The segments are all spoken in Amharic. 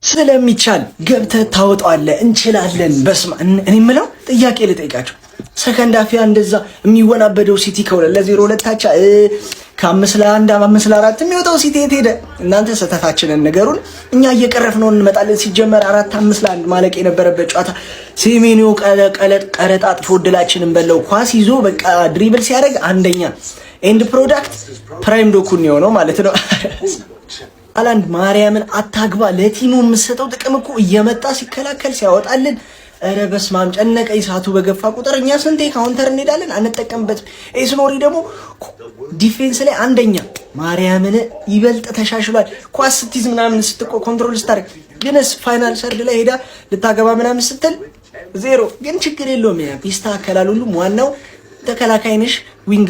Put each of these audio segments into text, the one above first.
ስለሚቻል ገብተህ ታወጣዋለህ። እንችላለን። በስመ እኔ የምለው ጥያቄ ልጠይቃቸው። Second half እንደዛ የሚወናበደው ሲቲ ከ2-0 2 አቻ፣ ከ5-1፣ 5-4 የሚወጣው ሲቲ የት ሄደ? እናንተ ስህተታችንን ንገሩን፣ እኛ እየቀረፍነው እንመጣለን። ሲጀመር 4 5-1 ማለቅ የነበረበት ጨዋታ ሴሜኒዮ ቀለጥ ቀረጣጥፎ እድላችንን በለው። ኳስ ይዞ በቃ dribble ሲያደርግ አንደኛ end product prime ዶኩን የሆነው ማለት ነው። ሃላንድ ማርያምን አታግባ። ለ team ኡ የምሰጠው ጥቅም እኮ እየመጣ ሲከላከል ሲያወጣልን፣ ኧረ በስመ አብ ጨነቀኝ። ሰዓቱ በገፋ ቁጥር እኛ ስንቴ counter እንሄዳለን፣ አንጠቀምበትም። ኤስኖሪ ደግሞ defense ላይ አንደኛ፣ ማርያምን ይበልጥ ተሻሽሏል። ኳስ ስትይዝ ምናምን ስትቆ control ስታደርግ ግንስ final third ላይ ሄዳ ልታገባ ምናምን ስትል ዜሮ። ግን ችግር የለውም፣ ይስተካከላል ሁሉም። ዋናው ተከላካይ ነሽ፣ wing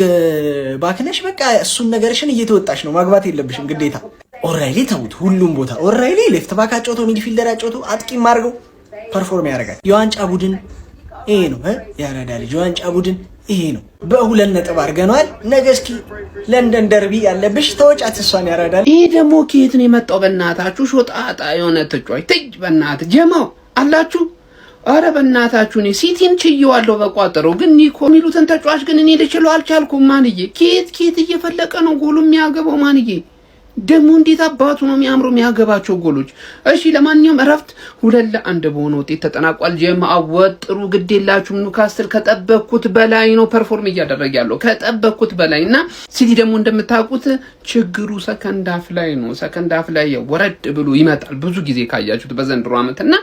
back ነሽ። በቃ እሱን ነገርሽን እየተወጣሽ ነው። ማግባት የለብሽም ግዴታ። ኦራይሊ ተውት፣ ሁሉም ቦታ ኦራይሊ left back አጫውቶ፣ midfielder አጫውቶ፣ አጥቂም አድርገው perform ያደርጋል። የዋንጫ ቡድን ይሄ ነው። ያራዳ ልጅ የዋንጫ ቡድን ይሄ ነው። በ2 ነጥብ አድርገነዋል። ነገ እስኪ ለንደን ደርቢ ያለብሽ ተወጫት እሷን ያራዳል። ይሄ ደግሞ ከየት ነው የመጣው? በእናታችሁ ሾጣጣ የሆነ ተጫዋች ትይ፣ በእናትህ ጀማው አላችሁ። አረ በእናታችሁ እኔ ሲቲን ችየዋለሁ በቋጠረው፣ ግን ኒኮ የሚሉትን ተጫዋች ግን እኔ ልችለው አልቻልኩም። ማንዬ ኬት ኬት እየፈለቀ ነው ጎሉ የሚያገባው? ማንዬ ደግሞ እንዴት አባቱ ነው የሚያምሩ የሚያገባቸው ጎሎች። እሺ ለማንኛውም እረፍት 2-1 በሆነ ውጤት ተጠናቋል። ጀማ ወጥሩ፣ ግድ የላችሁም። ኒውካስትል ከጠበቅኩት በላይ ነው perform እያደረገ ያለው፣ ከጠበቅኩት በላይ። እና ሲቲ ደግሞ እንደምታውቁት ችግሩ second half ላይ ነው። Second half ላይ ወረድ ብሎ ይመጣል ብዙ ጊዜ ካያችሁት በዘንድሮ ዓመት። እና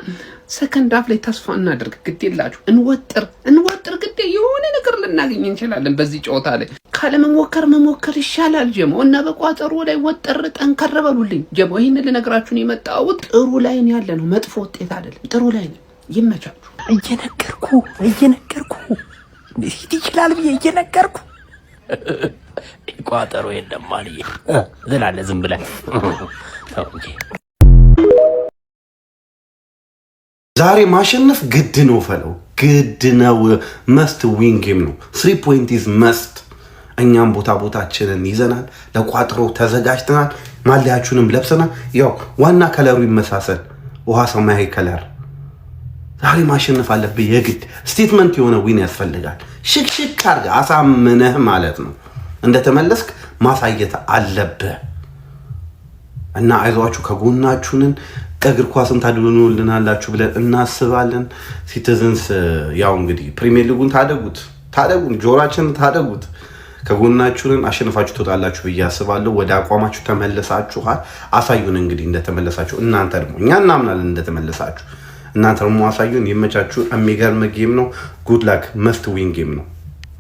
second half ላይ ተስፋ እናደርግ፣ ግድ የላችሁ፣ እንወጥር እንወጥር፣ ግድ የሆነ ነገር ልናገኝ እንችላለን በዚህ ጨዋታ ላይ። ካለመሞከር መሞከር ይሻላል ጀሞ። እና በቋጠሮ ላይ ወጠር ጠንከር በሉልኝ ጀሞ። ይህን ልነግራችሁን የመጣሁት ጥሩ ላይ ነው ያለ ነው፣ መጥፎ ውጤት አይደለም፣ ጥሩ ላይ ነው። ይመቻችሁ። እየነገርኩ እየነገርኩ ሲቲ ይችላል ብዬ እየነገርኩ ቋጠሮ የለም ማልዬ ትላለህ ዝም ብለህ ተው እንጂ። ዛሬ ማሸነፍ ግድ ነው፣ ፈለው ግድ ነው። Must win game ነው። Three point is must። እኛም ቦታ ቦታችንን ይዘናል። ለቋጥሮ ተዘጋጅተናል። ማሊያችሁንም ለብሰናል። ያው ዋና color ኡ ይመሳሰል፣ ውሃ ሰማያዊ color። ዛሬ ማሸነፍ አለብህ የግድ። Statement የሆነ win ያስፈልጋል። ሽክሽክ አድርገህ አሳምነህ ማለት ነው። እንደተመለስክ ማሳየት አለብህ። እና አይዟችሁ፣ ከጎናችሁንን እግር ኳስን ታድኑልናላችሁ ብለን እናስባለን። Citizens ያው እንግዲህ ፕሪሚየር ሊጉን ታደጉት፣ ታደጉን፣ ጆሯችንን ታደጉት። ከጎናችሁንን አሸንፋችሁ ትወጣላችሁ ብዬ አስባለሁ። ወደ አቋማችሁ ተመልሳችኋል። አሳዩን እንግዲህ እንደተመለሳችሁ። እናንተ ደግሞ እኛ እናምናለን እንደተመለሳችሁ። እናንተ ደግሞ አሳዩን። ይመቻችሁ። የሚገርም game ነው። Good luck። Must win game ነው።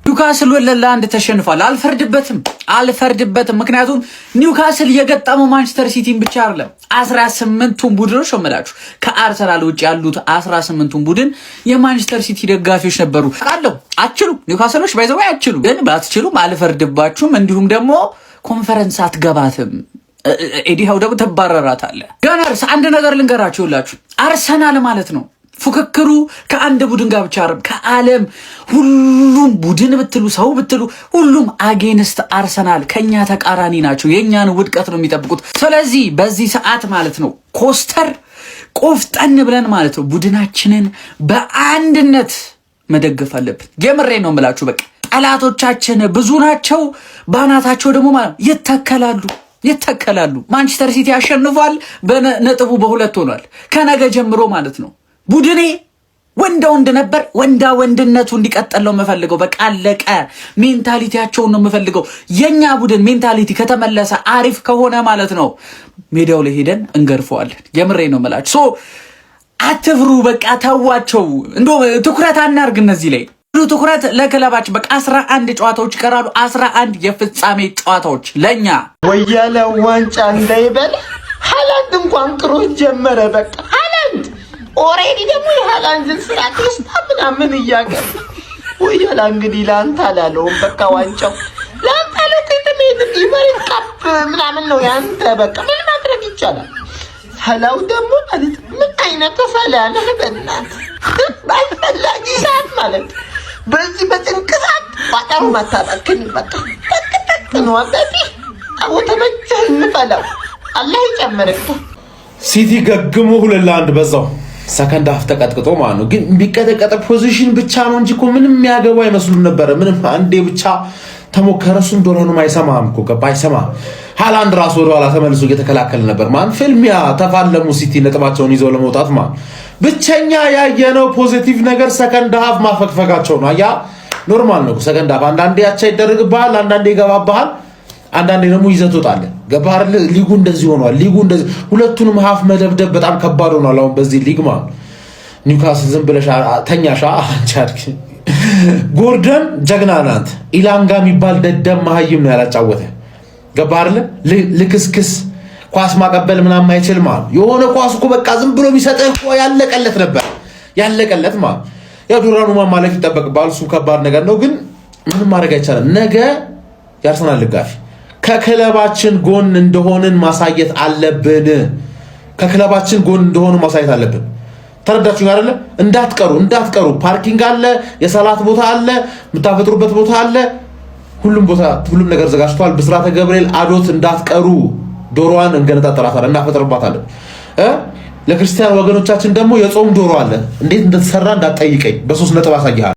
ኒውካስል 2-1 ተሸንፏል። አልፈርድበትም፣ አልፈርድበትም። ምክንያቱም ኒውካስል የገጠመው ማንቸስተር ሲቲን ብቻ አይደለም፣ 18ቱን ቡድኖች ነው የምላችሁ። ከአርሰናል ውጭ ያሉት 18ቱን ቡድን የማንቸስተር ሲቲ ደጋፊዎች ነበሩ። ቃለው አችሉ ኒውካስሎች by the way አችሉ፣ ግን ባትችሉም አልፈርድባችሁም። እንዲሁም ደግሞ ኮንፈረንስ አትገባትም። ኤዲሃው ደግሞ ትባረራታለህ። Gunners አንድ ነገር ልንገራችሁ ሁላችሁ፣ አርሰናል ማለት ነው ፉክክሩ ከአንድ ቡድን ጋር ብቻ አይደለም፣ ከዓለም ሁሉም ቡድን ብትሉ፣ ሰው ብትሉ፣ ሁሉም against አርሰናል ከኛ ተቃራኒ ናቸው። የእኛን ውድቀት ነው የሚጠብቁት። ስለዚህ በዚህ ሰዓት ማለት ነው ኮስተር ቆፍጠን ብለን ማለት ነው ቡድናችንን በአንድነት መደገፍ አለብን። የምሬ ነው የምላችሁ። በቃ ጠላቶቻችን ብዙ ናቸው፣ ባናታቸው ደግሞ ማለት ይተከላሉ ይተከላሉ። ማንቸስተር ሲቲ አሸንፏል። በነጥቡ በሁለት ሆኗል። ከነገ ጀምሮ ማለት ነው ቡድኔ ወንዳ ወንድ ነበር። ወንዳ ወንድነቱ እንዲቀጥል ነው የምፈልገው። በቃ አለቀ። Mentality ያቸውን ነው የምፈልገው። የኛ ቡድን mentality ከተመለሰ፣ አሪፍ ከሆነ ማለት ነው ሜዳው ላይ ሄደን እንገርፈዋለን። የምሬ ነው የምላችሁ። So አትፍሩ። በቃ ተዋቸው። እንዶ ትኩረት አናርግ እነዚህ ላይ፣ ትኩረት ለክለባችን። በቃ 11 ጨዋታዎች ይቀራሉ። 11 የፍጻሜ ጨዋታዎች ለኛ። ወያለ ዋንጫ እንዳይበላ ሃላንድ እንኳን cross ጀመረ። በቃ ሃላንድ already ደግሞ የሃላንድን ስራ ቴስታ ምናምን እያገባ ወያላ እንግዲህ ለአንተ አላለውም። በቃ ዋንጫው ለአንተ አለቅም። ኢመሬት cup ምናምን ነው ያንተ። በቃ ምን ማድረግ ይቻላል? ሰላው ደግሞ ማለት ምን አይነት ሰላ ነህ? በእናትህ ባልፈላጊ ሰዓት ማለት በዚህ በጭንቅ ሰዓት ቋጠሮ ማታባክን። በቃ ጠቅ ጠቅ ነው አባቴ። አቦ ተመቸህ እንበላው። አላህ ይጨምርልህ። ሲቲ ገግሞ 2-1 በዛው second half ተቀጥቅጦ ማለት ነው። ግን ቢቀጠቀጠ possession ብቻ ነው እንጂ እኮ ምንም የሚያገቡ አይመስሉም ነበረ። ምንም አንዴ ብቻ ተሞከረ። እሱም ዶሮንም አይሰማም እኮ፣ ገባ፣ አይሰማም። ሃላንድ ራሱ ወደኋላ ተመልሶ እየተከላከለ ነበር። ማን ፍልሚያ ተፋለሙ ሲቲ ነጥባቸውን ይዘው ለመውጣት ማለት። ብቸኛ ያየነው positive ነገር second half ማፈግፈጋቸው ነው። ያ normal ነው። Second half አንዳንዴ አቻ ይደረግብሃል፣ አንዳንዴ ይገባብሃል፣ አንዳንዴ ደግሞ ይዘህ ትወጣለህ። ገባህ አይደል? ሊጉ እንደዚህ ሆኗል። ሊጉ እንደዚህ ሁለቱንም half መደብደብ በጣም ከባድ ሆኗል። አሁን በዚህ ሊግ ማለት ኒውካስል ዝም ብለሽ ተኛሻ አንቺ። ጎርደን ጀግና ናት። ኢላንጋ የሚባል ደደብ መሀይም ነው ያላጫወተ። ገባህ አይደለ? ልክስክስ ኳስ ማቀበል ምናምን አይችል ማለት። የሆነ ኳስ እኮ በቃ ዝም ብሎ የሚሰጥህ እኮ ያለቀለት ነበር፣ ያለቀለት ማለት። ያው ዶናሩማ ማለፍ ይጠበቅብሃል። እሱ ከባድ ነገር ነው፣ ግን ምንም ማድረግ አይቻልም። ነገ የአርሰናል ደጋፊ ከክለባችን ጎን እንደሆንን ማሳየት አለብን። ከክለባችን ጎን እንደሆኑ ማሳየት አለብን። ተረዳችሁ አይደለ? እንዳትቀሩ፣ እንዳትቀሩ። Parking አለ፣ የሰላት ቦታ አለ፣ የምታፈጥሩበት ቦታ አለ። ሁሉም ቦታ ሁሉም ነገር ዘጋጅቷል። ብስራተ ገብርኤል አዶት እንዳትቀሩ። ዶሮዋን እንገነጣጠራታለን፣ እናፈጥርባታለን። ለክርስቲያን ወገኖቻችን ደግሞ የጾም ዶሮ አለ። እንዴት እንደተሰራ እንዳትጠይቀኝ፣ በ3 ነጥብ አሳይሃለሁ።